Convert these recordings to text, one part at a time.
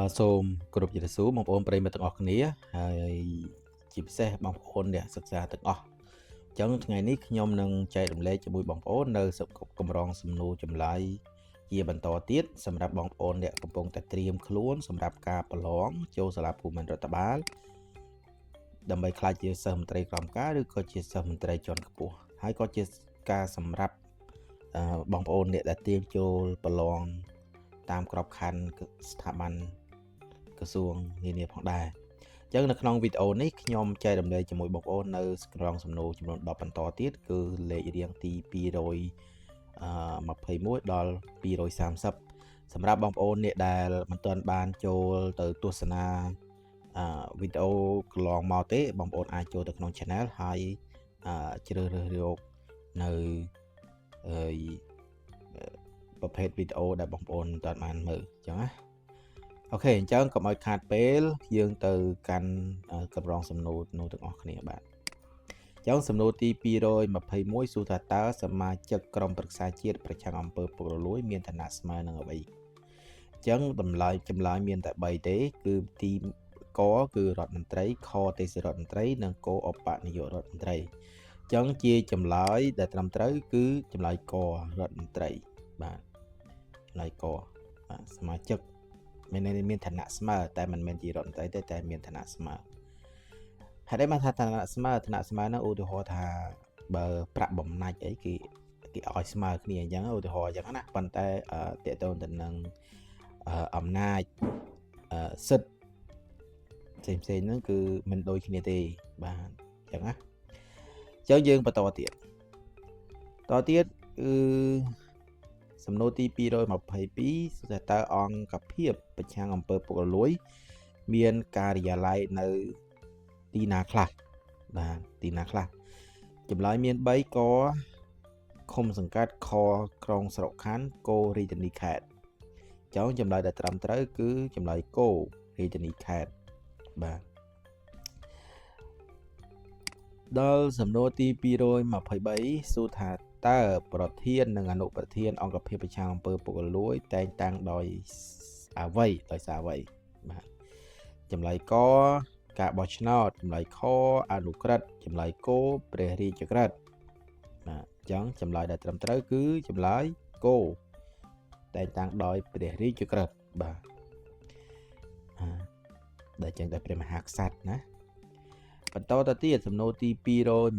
បាទសូមគោរពជម្រាបសួរបងប្អូនប្រិយមិត្តទាំងអស់គ្នាហើយជាពិសេសបងប្អូនអ្នកសិក្សាទាំងអស់អញ្ចឹងថ្ងៃនេះខ្ញុំនឹងចែករំលែកជាមួយបងប្អូននៅកម្រងសំណួរចម្លើយជាបន្តទៀតសម្រាប់បងប្អូនអ្នកកំពុងតែត្រៀមខ្លួនសម្រាប់ការប្រឡងចូលសាលាភូមិន្ទរដ្ឋបាលដើម្បីក្លាយជាសិស្សមន្ត្រីក្រមការឬក៏ជាសិស្សមន្ត្រីជាន់ខ្ពស់ហើយក៏ជាការសម្រាប់បងប្អូនអ្នកដែលត្រៀមចូលប្រឡងតាមក្របខ័ណ្ឌស្ថាប័នក្រសួងនានាផងដែរអញ្ចឹងនៅក្នុងវីដេអូនេះខ្ញុំចែករំលែកជាមួយបងប្អូននៅក្រងសំណួរចំនួន10បន្តទៀតគឺលេខរៀងទី221ដល់230សម្រាប់បងប្អូនអ្នកដែលមិនទាន់បានចូលទៅទស្សនាវីដេអូកន្លងមកទេបងប្អូនអាចចូលទៅក្នុង Channel ហើយជ្រើសរើសយកនៅប្រភេទវីដេអូដែលបងប្អូនមិនទាន់បានមើលអញ្ចឹងណាOK អញ្ចឹងកុំឲ្យខាតពេលយើងទៅកាន់កម្រងសំណួរនោះទាំងអស់គ្នាបាទអញ្ចឹងសំណួរទី221សួរថាតើសមាជិកក្រុមប្រឹក្សាជាតិប្រឆាំងអំពើពុករលួយមានឋានៈស្មើនឹងអ្វីអញ្ចឹងតម្លៃចម្លើយមានតែ3ទេគឺទីកគឺរដ្ឋមន្ត្រីខទេសរដ្ឋមន្ត្រីនិងកឧបនាយករដ្ឋមន្ត្រីអញ្ចឹងជាចម្លើយដែលត្រឹមត្រូវគឺចម្លើយករដ្ឋមន្ត្រីបាទចម្លើយកបាទសមាជិកមានមានឋានៈស្មើតែមិនមែនជារដ្ឋមន្ត្រីទេតែមានឋានៈស្មើហេតុអីបានថាឋានៈស្មើឋានៈស្មើហ្នឹងឧទាហរណ៍ថាបើប្រាក់បំណាច់អីគេគេឲ្យស្មើគ្នាអញ្ចឹងឧទាហរណ៍អញ្ចឹងណាប៉ុន្តែតកតូនទៅនឹងអំណាចសិទ្ធផ្សេងផ្សេងហ្នឹងគឺមិនដូចគ្នាទេបាទអញ្ចឹងណាអញ្ចឹងយើងបន្តទៀតតទៀតគឺសំណួរទី222សួរថាតើអង្គភាពប្រឆាំងអំពើពុករលួយមានការិយាល័យនៅទីណាខ្លះបាទទីណាខ្លះចម្លើយមាន3កឃុំសង្កាត់ខក្រុងស្រុកខណ្ឌគរាជធានីខេត្តចុងចម្លើយដែលត្រឹមត្រូវគឺចម្លើយគរាជធានីខេត្តបាទដល់សំណួរទី223សួរថាតើប្រធាននិងអនុប្រធានអង្គភាពប្រឆាំងអំពើពុករលួយតែងតាំងដោយអ្វីដោយសារអ្វីបាទចម្លើយកការបោះឆ្នោតចម្លើយខអនុក្រឹត្យចម្លើយគព្រះរាជក្រឹត្យបាទអញ្ចឹងចម្លើយដែលត្រឹមត្រូវគឺចម្លើយគតែងតាំងដោយព្រះរាជក្រឹត្យបាទដែលចេញដោយព្រះមហាក្សត្រណាបន្តទៅទៀតសំណួរទី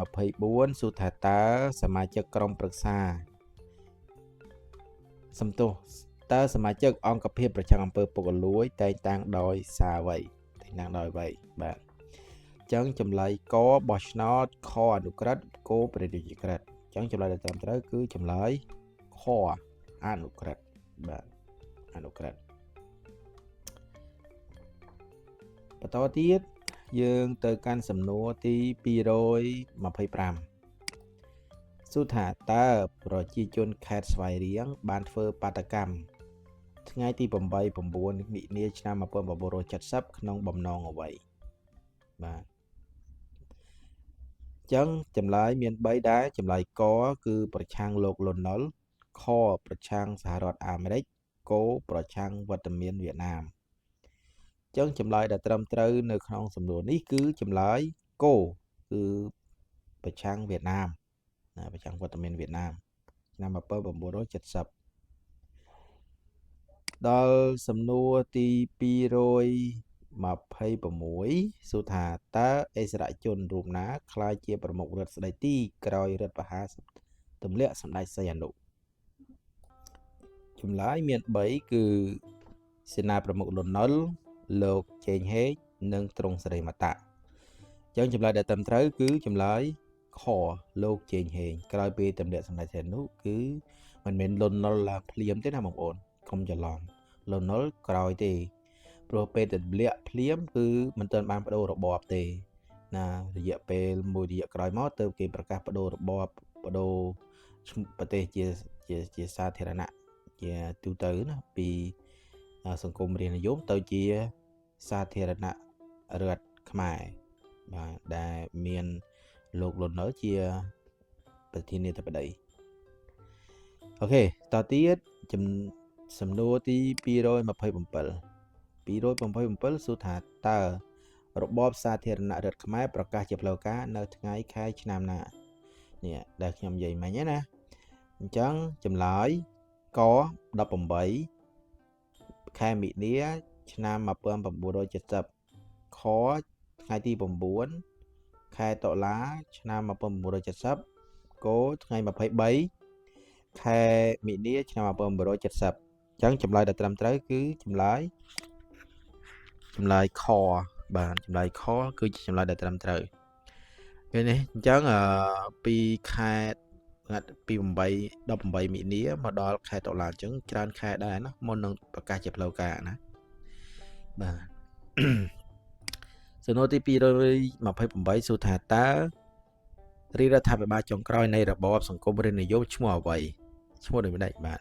224សួរថាតើសមាជិកក្រុមប្រឹក្សាសំទោសតើសមាជិកអង្គភាពប្រឆាំងអំពើពុករលួយតែងតាំងដោយសារអ្វីតែងតាំងដោយអ្វីបាទអញ្ចឹងចម្លើយកបោះឆ្នោតខអនុក្រឹត្យគព្រះរាជក្រឹត្យអញ្ចឹងចម្លើយដែលត្រឹមត្រូវគឺចម្លើយខអនុក្រឹត្យបាទអនុក្រឹត្យបន្តទៀតយើងទៅកាន់សំណួរទី225សួរថាតើប្រជាជនខេត្តស្វាយរៀងបានធ្វើបាតកម្មថ្ងៃទី8 9មិនិនាឆ្នាំ1970ក្នុងបំណងអ្វីបាទចឹងចម្លើយមាន3ដែរចម្លើយកគឺប្រឆាំងលោកលន់នល់ខប្រឆាំងសហរដ្ឋអាមេរិកគប្រឆាំងវត្តមានវៀតណាមចឹងចម្លើយដែលត្រឹមត្រូវនៅក្នុងសំណួរនេះគឺចម្លើយគគឺប្រឆាំងវៀតណាមណាប្រឆាំងវត្តមានវៀតណាមឆ្នាំ1970ដល់សំណួរទី226សួរថាតើអិសរាជជនរូបណាក្លាយជាប្រមុខរដ្ឋស្ដីទីក្រោយរដ្ឋប្រហារទម្លាក់សម្ដេចសីហនុចម្លើយមាន3គឺសេនាប្រមុខលន់នល់លោកជេងហេកនិងទ្រង់សិរីមតៈអញ្ចឹងចម្លើយដែលត្រឹមត្រូវគឺចម្លើយខលោកជេងហេងក្រោយពេលទម្លាក់សម្ដេចសីហនុគឺមិនមែនលន់នល់ឡើងភ្លាមទេណាបងប្អូនកុំច្រឡំលន់នល់ក្រោយទេព្រោះពេលទម្លាក់ភ្លាមគឺមិនទាន់បានបដូររបបទេណារយៈពេលមួយរយៈក្រោយមកទើបគេប្រកាសបដូររបបបដូរប្រទេសជាជាជាសាធារណៈជាទូទៅណាពីសង្គមរាស្ត្រនិយមទៅជាសាធារណរដ្ឋខ្មែរបាទដែលមានលោកលន់នល់ជាប្រធានាធិបតីOK តទៀតសំណួរទី227 227សួរថាតើរបបសាធារណរដ្ឋខ្មែរប្រកាសជាផ្លូវការនៅថ្ងៃខែឆ្នាំណានេះដែលខ្ញុំនិយាយមិញណាអញ្ចឹងចម្លើយក18ខែមិនិនាឆ្នាំ1970ខថ្ងៃទី9ខែតុលាឆ្នាំ1970កថ្ងៃ23ខែមិនិនាឆ្នាំ1970អញ្ចឹងចម្លើយដែលត្រឹមត្រូវគឺចម្លើយខបាទចម្លើយខគឺជាចម្លើយដែលត្រឹមត្រូវពេលនេះអញ្ចឹងពីខែពី8 18មិនិនាមកដល់ខែតុលាអញ្ចឹងច្រើនខែដែរណាមុននឹងប្រកាសជាផ្លូវការណាបាទសំណួរទី228សួរថាតើរាជរដ្ឋាភិបាលចុងក្រោយនៃរបបសង្គមរាស្ត្រនិយមឈ្មោះអ្វីឈ្មោះដូចម្ដេចបាទ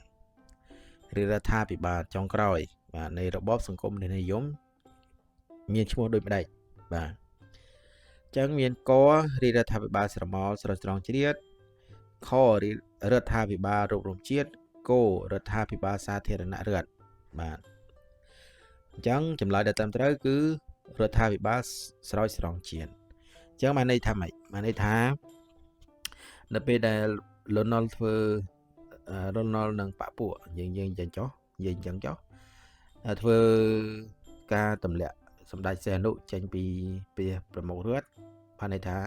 រាជរដ្ឋាភិបាលចុងក្រោយបាទនៃរបបសង្គមរាស្ត្រនិយមមានឈ្មោះដូចម្ដេចបាទអញ្ចឹងមានករាជរដ្ឋាភិបាលស្រមោលស្រោចស្រង់ជ្រៀតខរដ្ឋាភិបាលរួបរวมជាតិគរដ្ឋាភិបាលសាធារណរដ្ឋបាទអញ្ចឹងចម្លើយដែលត្រឹមត្រូវគឺរដ្ឋាភិបាលស្រោចស្រង់ជាតិអញ្ចឹងបានន័យថាម៉េចបានន័យថានៅពេលដែលលន់នល់ធ្វើលន់នល់និងបពពួកយើងយើងចឹងចុះនិយាយចឹងចុះធ្វើការទម្លាក់សម្ដេចសីហនុចេញពីប្រមុខរដ្ឋបានន័យថា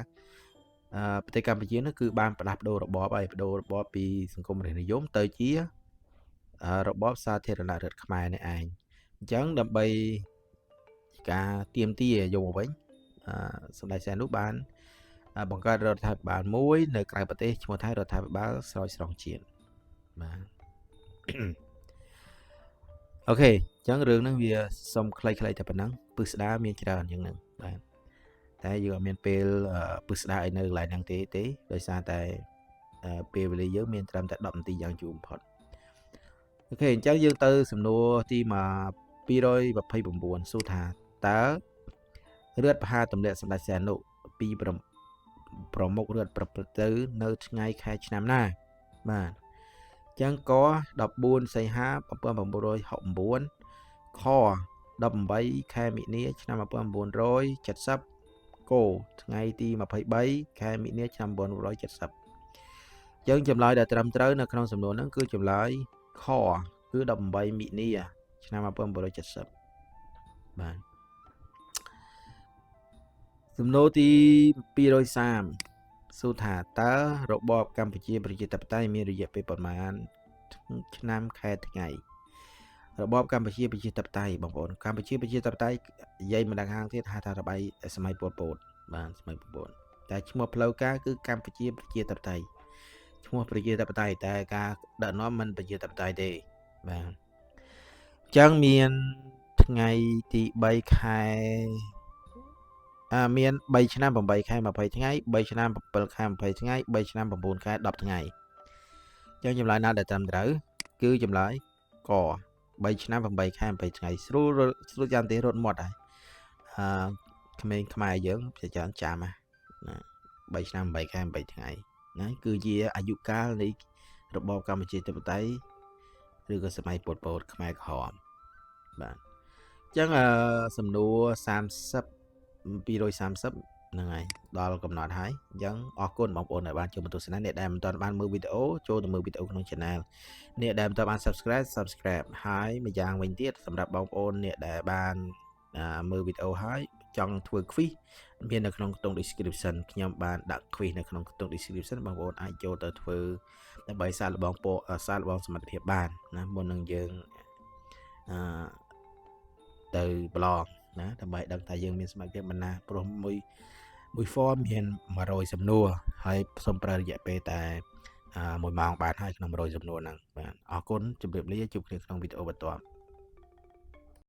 ប្រទេសកម្ពុជានោះគឺបានផ្លាស់ប្ដូររបបហើយប្ដូររបបពីសង្គមរាស្ត្រនិយមទៅជារបបសាធារណរដ្ឋខ្មែរនេះឯងអញ្ចឹងដើម្បីការទៀមទាយកមកវិញសម្ដេចសីហនុបានបង្កើតរដ្ឋាភិបាលមួយនៅក្រៅប្រទេសឈ្មោះថារដ្ឋាភិបាលស្រោចស្រង់ជាតិបាទអូខេអញ្ចឹងរឿងហ្នឹងវាសុំខ្លីៗតែប៉ុណ្ណឹងពឹស្ដាមានច្រើនជាងហ្នឹងបាទតែយើងអត់មានពេលពឹស្ដាអីនៅកន្លែងហ្នឹងទេដោយសារតែពេលវេលាយើងមានត្រឹមតែ10នាទីយ៉ាងយូរបំផុតអូខេអញ្ចឹងយើងទៅសំណួរទី229សួរថាតើរដ្ឋប្រហារទម្លាក់សម្ដេចសីហនុពីប្រមុខរដ្ឋប្រព្រឹត្តទៅនៅថ្ងៃខែឆ្នាំណាបាទអញ្ចឹងក14សីហា1969ខ18ខែមិនិនាឆ្នាំ1970កថ្ងៃទី23ខែមិនិនាឆ្នាំ1970យើងចម្លើយដែលត្រឹមត្រូវនៅក្នុងសំណួរហ្នឹងគឺចម្លើយខគឺ18មិនិនាឆ្នាំ1970បាទសំណួរទី230សួរថាតើរបបកម្ពុជាប្រជាធិបតេយ្យមានរយៈពេលប្រមាណឆ្នាំខែថ្ងៃរបបកម្ពុជាប្រជាធិបតេយ្យបងប្អូនកម្ពុជាប្រជាធិបតេយ្យនិយាយមិនដឹងហាងទៀតហៅថារបៃសម័យប៉ុលពតបាទសម័យប៉ុលពតតែឈ្មោះផ្លូវការគឺកម្ពុជាប្រជាធិបតេយ្យឈ្មោះប្រជាធិបតេយ្យតែការដឹកនាំមិនប្រជាធិបតេយ្យទេបាទអញ្ចឹងមានថ្ងៃទី3ខែមាន3ឆ្នាំ8ខែ20ថ្ងៃ3ឆ្នាំ7ខែ20ថ្ងៃ3ឆ្នាំ9ខែ10ថ្ងៃអញ្ចឹងចម្លើយណាដែលត្រឹមត្រូវគឺចម្លើយក3ឆ្នាំ8ខែ20ថ្ងៃស្រួលស្រួលចាំទេរត់មាត់ហើយអឺក្មេងខ្មែរយើងជាច្រើនចាំណា3ឆ្នាំ8ខែ8ថ្ងៃណាគឺជាអាយុកាលនៃរបបកម្ពុជាធិបតេយ្យឬក៏សម័យប៉ុលពតខ្មែរក្រហមបាទអញ្ចឹងសំណួរ230ហ្នឹងហើយដល់កំណត់ហើយអញ្ចឹងអរគុណបងប្អូនដែលបានចូលមកទស្សនាអ្នកដែលមិនទាន់បានមើលវីដេអូចូលទៅមើលវីដេអូក្នុង Channel អ្នកដែលមិនទាន់បាន Subscribe ហើយម្យ៉ាងវិញទៀតសម្រាប់បងប្អូនអ្នកដែលបានមើលវីដេអូហើយចង់ធ្វើ quiz មាននៅក្នុងខ្ទង់ description ខ្ញុំបានដាក់ quiz នៅក្នុងខ្ទង់ description បងប្អូនអាចចូលទៅធ្វើដើម្បីសាកល្បងសាកល្បងសមត្ថភាពបានណាមុននឹងយើងអឺទៅប្រឡងណាដើម្បីដឹងថាយើងមានសមត្ថភាពប៉ុណ្ណាព្រោះមួយ form មាន100សំណួរហើយសូមប្រើរយៈពេលតែ1ម៉ោងបានហើយក្នុង100សំណួរហ្នឹងបាទអរគុណជម្រាបលាជួបគ្នាក្នុងវីដេអូបន្ទាប់។